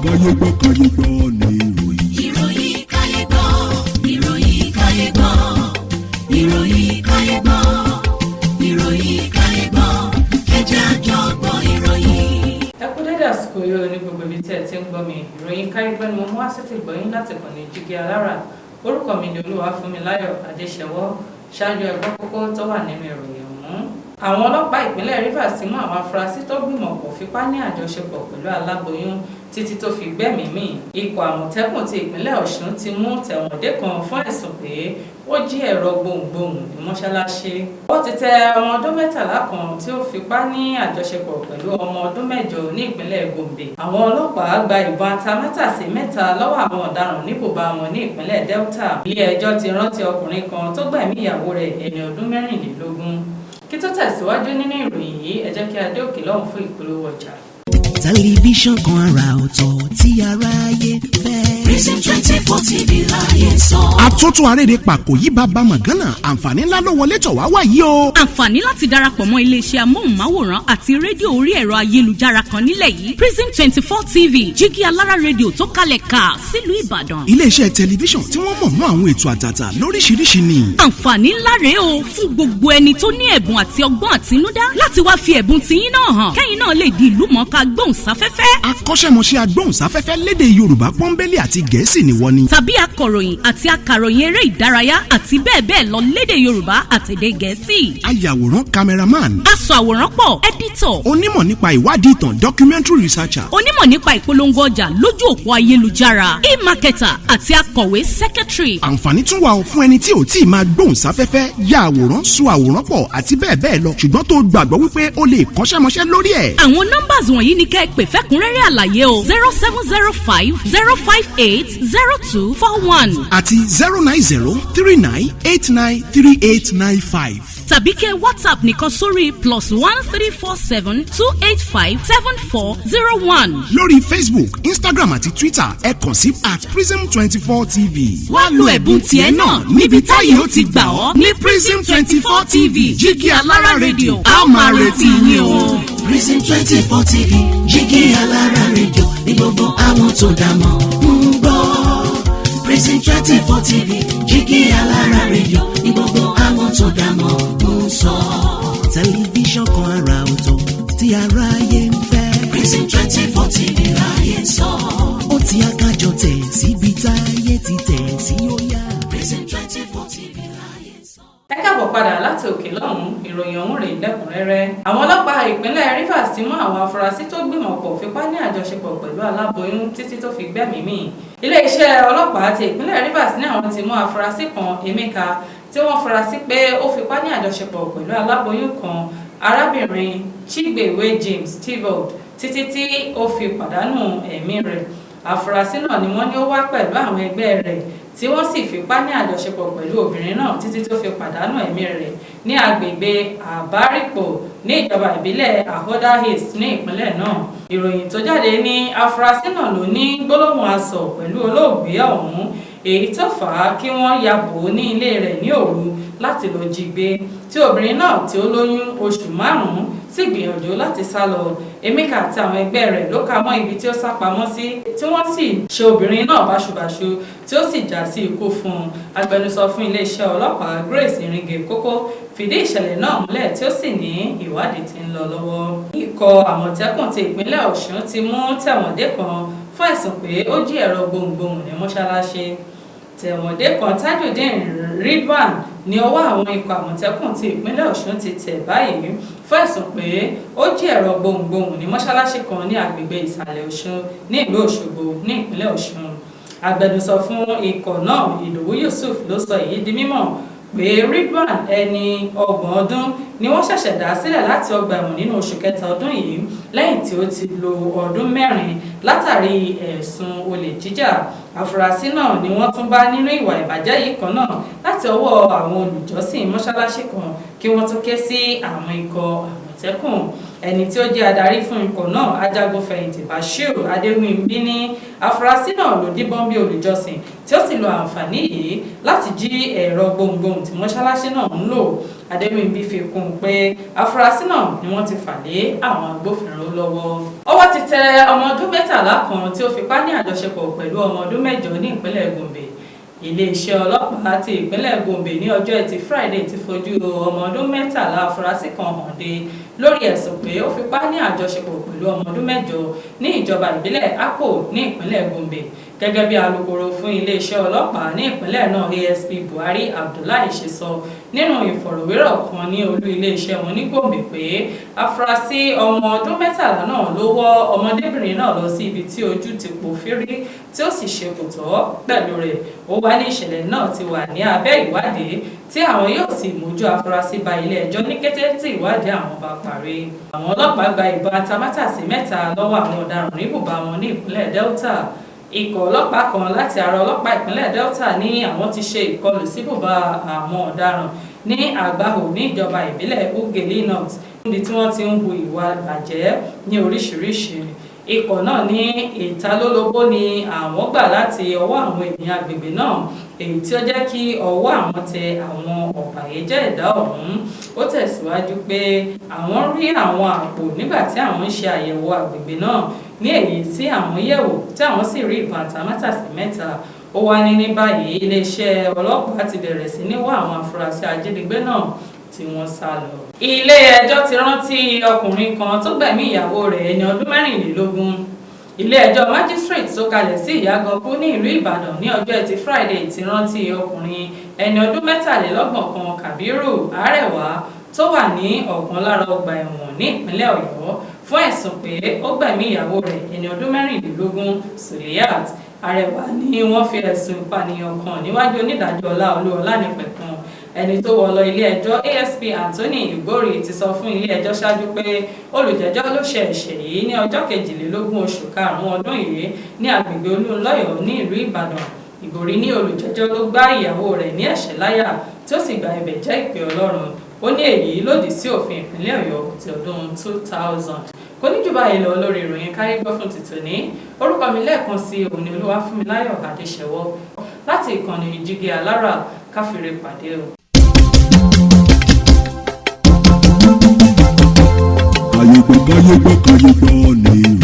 Káyé gbọ́, káyé gbọ́ ní ìròyìn. Ìròyìn káyé gbọ́, ìròyìn káyé gbọ́, ìròyìn káyé gbọ́, ìròyìn káyé gbọ́, ẹ jẹ́ a jọ gbọ́ ìròyìn. Ẹ kú dédé àsìkò yìí o ní gbogbo ibi tí ẹ ti ń gbọ́ mi. Ìròyìn káyé gbọ́ ni mo mú wá sí ti gbọ́yìn láti kàn ní Jígí Alára. Orúkọ mi ni Olúwafúnmiláyọ̀ Adéṣẹwọ́. Ṣáájú, ẹ gbọ́ kókó tó wà nínú ìròyìn ọ̀hún. Àwọn ọlọ́pàá ìpínlẹ̀ Rivers ti mú àwọn afurasí tó gbìmọ̀ pọ̀ fipá ní àjọṣepọ̀ pẹ̀lú aláboyún títí tó fi gbẹ́mìí mì. Ikọ̀ Àmọ̀tẹ́kùn ti ìpínlẹ̀ Ọ̀ṣun ti mú tẹ̀wọ̀ndé kan fún ẹ̀sùn pé ó jí ẹ̀rọ gbohùngbohùn ní mọ́ṣáláṣí. Ó ti tẹ ọmọ ọdún 13 kan tí ó fipá ní àjọṣepọ̀ pẹ̀lú ọmọ ọdún 8 ní ìpínlẹ̀ Gombe. Àwọn ọlọ́pàá gba ìbọn atamátàsé mẹ́ta lọ́wọ́ àwọn ọ̀daràn níbùbá wọn ní ìpínlẹ̀ Delta. Ilé ẹjọ́ ti rántí ọkùnrin kan tó gbẹ̀mí ìyàwó rẹ̀, ẹni ọdún 24. Kí tó tẹ̀síwájú nínú ìròyìn yìí, ẹ jẹ́ kí a dé òkè lọ́hùn fún ìpolówó ọjà. Tẹlifíṣàn kan àrà ọ̀tọ̀ tí aráyé fẹ́. Prism 24 TV láyé sọ. Àtúntò àrèrè pàkó yìí, bàbá mọ̀gánà, àǹfààní ńlá ló wọlé tọ̀ wá wá yìí o. Àǹfààní láti darapọ̀ mọ́ iléeṣẹ́ amóhùnmáwòrán àti rédíò orí ẹ̀rọ ayélujára kan nílẹ̀ yìí, Prism 24 TV, Jígí Alára Rédíò tó kalẹ̀ ká sílùú Ìbàdàn. Iléeṣẹ́ tẹlifíṣàn tí wọ́n mọ̀ mọ́ àwọn ètò àtàtà lóríṣiríṣi ni. Àǹfààní ńlá rèé o fún gbogbo ẹni tó ní ẹ̀bùn àti ọgbọ́n àtinúdá láti wá fi ẹ̀bùn tiyín náà hàn, kẹ́yìn náà lè di ìlú mọ̀ọ́ká gbóhùnsáfẹ́fẹ́. Akọ́ṣẹ́mọṣẹ́ agbóhùnsáfẹ́fẹ́ lédè Yorùbá pọ́nbélé àti Gẹ̀ẹ́sì ni wọ́n ni. Tàbí akọ̀ròyìn àti akàròyìn eré ìdárayá àti bẹ́ẹ̀ bẹ́ẹ̀ lọ lédè Yorùbá àtèdè Gẹ̀ẹ́sì. Ayàwòrán, cameraman. Aṣọ àwòrán pọ̀, editor. Onímọ̀ nípa ìwádìí ìtàn, documentary researcher. Onímọ̀ nípa ìpolongo ọjà lójú òpó ayélujára, e-marketer, àti akọ̀wé, secretary. Àǹfààní tún wà fún ẹni tí ò tí ì máa gbóhùnsáfẹ́fẹ́, ya àwòrán, sọ àwòrán pọ̀ àti bẹ́ẹ̀ bẹ́ẹ̀ lọ, ṣùgbọ́n tó gbàgbọ́ wípé ó lè kọ́ṣẹ́mọṣẹ́ lórí ẹ̀. Àwọn numbers wọ̀nyí ni kẹ́ ẹ pè fẹ́kúnrẹ́rẹ́ àlàyé o: 07050580241 àti 09039893895. Tàbí kẹ́ WhatsApp nìkan sórí +13472857401. Lórí Facebook, Instagram àti Twitter, ẹ kàn sí @prism24tv. Wá lo ẹ̀bùn tiẹ̀ náà níbi táyé ó ti gbà ọ́ ní Prism 24 TV, Jígí Alára Rédíò. A ó máa retí yín o. Prism 24 TV, Jígí Alára Rédíò ní gbogbo àwọn tó dá mọ̀ ń gbọ́. Prism 24 TV, Jígí Alára Rédíò ní gbogbo àwọn tó dá mọ̀ ń sọ. Tẹlifíṣàn kan àrà ọ̀tọ̀ tí aráyé ń fẹ́. Prism 24 TV láyé sọ. Ó ti akájọ tẹ̀ síbi táyé ti tẹ̀ sí, ó yá. Prism 24 TV láyé sọ. Ẹ káàbọ̀ padà láti òkè lọ́hùn-ún. Ìròyìn ọ̀hún rèé lẹ́kùnrẹ́rẹ́. Àwọn ọlọ́pàá ìpínlẹ̀ Rivers ti mú àwọn afurasí tó gbìmọ̀ pọ̀ fipá ní àjọṣepọ̀ pẹ̀lú aláboyún títí tó fi gbẹ́mìí mì. Iléeṣẹ́ ọlọ́pàá ti ìpínlẹ̀ Rivers ní àwọn ti mú afurasí kan, Emeka, tí wọ́n fura sí pé ó fipá ní àjọṣepọ̀ pẹ̀lú aláboyún kan, arábìnrin Chigbewe James Tivod, títí tí ó fi pàdánù ẹ̀mí rẹ̀. Àfúrásì náà ni wọ́n ní ó wá pẹ̀lú àwọn ẹgbẹ́ rẹ̀, tí wọ́n sì fipá ní àjọṣepọ̀ pẹ̀lú obìnrin náà títí tó fi pàdánù ẹ̀mí rẹ̀ ní agbègbè Àbárípò ní ìjọba ìbílẹ̀ Ahoada East ní ìpínlẹ̀ náà. Ìròyìn tó jáde ní afurasí náà ló ní gbólóhùn asọ̀ pẹ̀lú olóògbé ọ̀hún, èyí tó fà á kí wọ́n ya bò ó ní ilé rẹ̀ ní òru láti lọ jí gbé, tí obìnrin náà tí ó lóyún oṣù 5 sì gbìyànjú láti sá lọ. Emeka àti àwọn ẹgbẹ́ rẹ̀ ló ka mọ́ ibi tí ó sá pamọ́ sí, tí wọ́n sì ṣe obìnrin náà báṣubàṣu, tí ó sì já sí ikú fún un. Agbẹnusọ fún iléeṣẹ́ ọlọ́pàá, Grace Iringe Koko, fìdí ìṣẹ̀lẹ̀ náà múlẹ̀, tí ó sì ní ìwádìí tí ń lọ lọ́wọ́. Ikọ̀ Àmọ̀tẹ́kùn ti ìpínlẹ̀ Ọ̀ṣun ti mú tẹ̀wọ̀ndé kan fún ẹ̀sùn pé ó jí ẹ̀rọ gbohùngbohùn ní mọ́ṣáláṣí. Tẹ̀wọ̀ndé kan, Tajudeen Ridwan, ní ọwọ́ àwọn ikọ̀ Àmọ̀tẹ́kùn ti ìpínlẹ̀ Ọ̀ṣun ti tẹ̀ báyìí fún ẹ̀sùn pé ó jí ẹ̀rọ gbohùngbohùn ní mọ́ṣáláṣí kan ní agbègbè Ìsàlẹ̀ Ọ̀ṣun ní ìlú Òṣogbo ní ìpínlẹ̀ Ọ̀ṣun. Agbẹnusọ fún ikọ̀ náà, Ìdòwú Yusuf, ló sọ èyí di mímọ̀ pé Ridwan, ẹni 30 ọdún, ni wọ́n ṣẹ̀ṣẹ̀ dá sílẹ̀ láti ọgbà ẹ̀wọ̀n nínú oṣù kẹta ọdún yìí, lẹ́yìn tí ó ti lo ọdún 4 látàrí ẹ̀sùn olè jíjà. Àfúrásì náà ni wọ́n tún bá nínú ìwà ìbàjẹ́ yìí kan náà láti ọwọ́ àwọn olùjọ́sìn mọ́ṣáláṣí kan, kí wọ́n tó ké sí àwọn ikọ̀ Àmọ̀tẹ́kùn. Àmọ̀tẹ́kùn. Ẹni tí ó jẹ́ adarí fún ikọ̀ náà, ajagunfẹ̀yìntì Bashir Adéwìnbí, ní afurasí náà ló díbọ́n bí olùjọ́sìn, tí ó sì lo àǹfààní yìí láti jí ẹ̀rọ gbohùngbohùn tí mọ́ṣáláṣí náà ń lò. Adéwìnbí fi kún un pé afurasí náà ni wọ́n ti fà lé àwọn agbófinró lọ́wọ́. Ọwọ́ ti tẹ ọmọ ọdún 13 kan tí ó fipá ní àjọṣepọ̀ pẹ̀lú ọmọ ọdún 8 ní ìpínlẹ̀ Gombe. Iléeṣẹ́ ọlọ́pàá ti ìpínlẹ̀ Gombe ní ọjọ́ Ẹtì Friday ti fojú ọmọ ọdún 13 afurasí kan hàn dé lórí ẹ̀sùn pé ó fipá ní àjọṣepọ̀ pẹ̀lú ọmọ ọdún 8 ní ìjọba ìbílẹ̀ Akko ní ìpínlẹ̀ Gombe. Gẹ́gẹ́ bí alukoro fún iléeṣẹ́ ọlọ́pàá ní ìpínlẹ̀ náà, ASP Buhari Abdullahi, ṣe sọ nínú ìfọ̀rọ̀wérọ̀ kan ní olú iléeṣẹ́ wọn ní Gombe pé afurasí ọmọ ọdún 13 náà ló wọ́ ọmọdébìnrin náà lọ sí ibi tí ojú ti pò fírí, tí ó sì ṣe kò tọ́ pẹ̀lú rẹ̀. Ó wá ní ìṣẹ̀lẹ̀ náà ti wà ní abẹ́ ìwádìí, tí àwọn yóò sì mójú afurasí ba ilé ẹjọ́ ní kété tí ìwádìí àwọn bá parí. Àwọn ọlọ́pàá gba ìbọn atamátàsí 3 lọ́wọ́ àwọn ọ̀daràn níbùbá wọn ní ìpínlẹ̀ Delta. Ikọ̀ ọlọ́pàá kan láti ara ọlọ́pàá ìpínlẹ̀ Delta ní àwọn ti ṣe ìkọlù síbùbá àwọn ọ̀daràn ní Àgbáhò ní ìjọba ìbílẹ̀ Ughelli North, níbi tí wọ́n ti ń hu ìwà bàjẹ́ ní oríṣiríṣi. Ikọ̀ náà ní ìtalólobó ni àwọn gbà láti ọwọ́ àwọn ènìyàn agbègbè náà, èyí tí ó jẹ́ kí ọwọ́ àwọn tẹ àwọn ọ̀bàyéjẹ́ ẹ̀dá ọ̀hún. Ó tẹ̀síwájú pé àwọn rí àwọn àpò nígbà tí àwọn ń ṣe àyẹ̀wò agbègbè náà, ní èyí tí àwọn yẹ̀wò tí àwọn sì rí ìbọn àtàmátàsí 3. Ó wá ní ní báyìí, iléeṣẹ́ ọlọ́pàá ti bẹ̀rẹ̀ sí ní wá àwọn afurasí ajínigbé náà tí wọ́n sá lọ. Ilé ẹjọ́ ti rántí ọkùnrin kan tó gbẹ̀mí ìyàwó rẹ̀ ẹni ọdún 24. Ilé ẹjọ́ magistrate tó kalẹ̀ sí Ìyàgànkú ní ìlú Ìbàdàn ní ọjọ́ Ẹtì Friday ti rántí ọkùnrin ẹni ọdún 33 kan, Kabiru Arẹwà, tó wà ní ọ̀kan lára ọgbà ẹ̀wọ̀n ní ìpínlẹ̀ Ọ̀yọ́, fún ẹ̀sùn pé ó gbẹ̀mí ìyàwó rẹ̀ ẹni ọdún 24, Suliat Arẹwà, ní wọ́n fi ẹ̀sùn ìpànìyàn kàn níwájú onídàájọ́ Ọláolú Ọlánìpẹ̀kun. Ẹni tó wọ́ lọ ilé ẹjọ́, ASP Anthony Igori, ti sọ fún ilé ẹjọ́ ṣáájú pé olùjẹ́jọ́ ló ṣe ẹ̀ṣẹ̀ yìí ní ọjọ́ 22 oṣù karùn-ún ọdún yìí ní agbègbè Olúńlọ́yọ̀ ní ìlú Ìbàdàn. Ìgòrí ní olùjẹ́jọ́ ló gbá ìyàwó rẹ̀ ní ẹ̀ṣẹ́ láyà, tí ó sì gba ibẹ̀ jẹ́ ìpè Ọlọ́run. Ó ní èyí lòdì sí òfin ìpínlẹ̀ Ọ̀yọ́ ti ọdún 2000. Kò ní jù báyìí lọ lórí ìròyìn káyé gbọ́ fún tìtòní. Orúkọ mi lẹ́ẹ̀kan sí òun ni Olúwafúnmiláyọ̀ Adéṣẹwọ́ láti ìkànnì Ìjígí Alára. Káfíńrè pàdé o. Káyé gbọ́, káyé gbọ́, káyé gbọ́ ní.